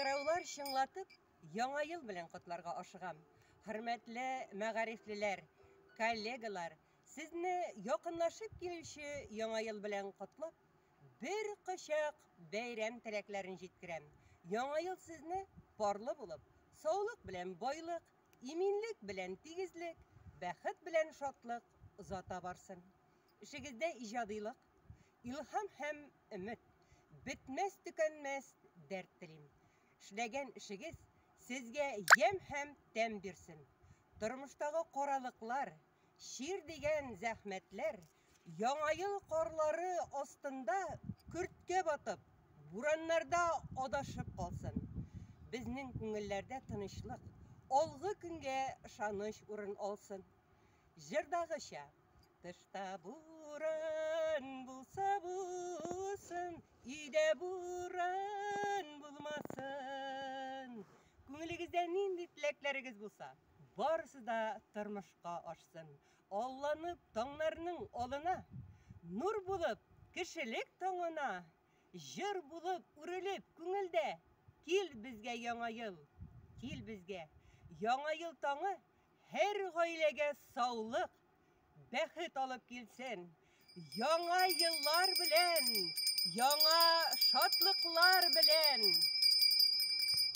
Кыңгыраулар чыңлатып, Яңа ел белән котларга ашыгам. Хөрмәтле мәгарифлеләр, коллегалар, сезне якынлашып килүче Яңа ел белән котлап, бер кочак бәйрәм теләкләрен җиткерәм. Яңа ел сезне парлы булып, саулык белән байлык, иминлек белән тигезлек, бәхет белән шатлык озата барсын. Эшегездә иҗадилык, илһам һәм өмет, бетмәс-төкәнмәс дәрт телим. Эшләгән эшегез сезгә ямь һәм тәм бирсен. Тормыштагы каралыклар, чир дигән зәхмәтләр Яңа ел карлары астында көрткә батып, бураннарда адашып калсын. Безнең күңелләрдә тынычлык, алгы көнгә ышаныч урын алсын. Җырдагыча, Тышта буран булса булсын, өйдә буран булмасын. Күңелегездә нинди теләкләрегез булса, барысы да тормышка ашсын. Алланып таңнарның алына, нур булып кешелек таңына, җыр булып үрелеп күңелдә, кил безгә Яңа ел, кил безгә. Яңа ел таңы һәр гаиләгә саулык, бәхет алып килсен. Яңа еллар белән, яңа шатлыклар белән.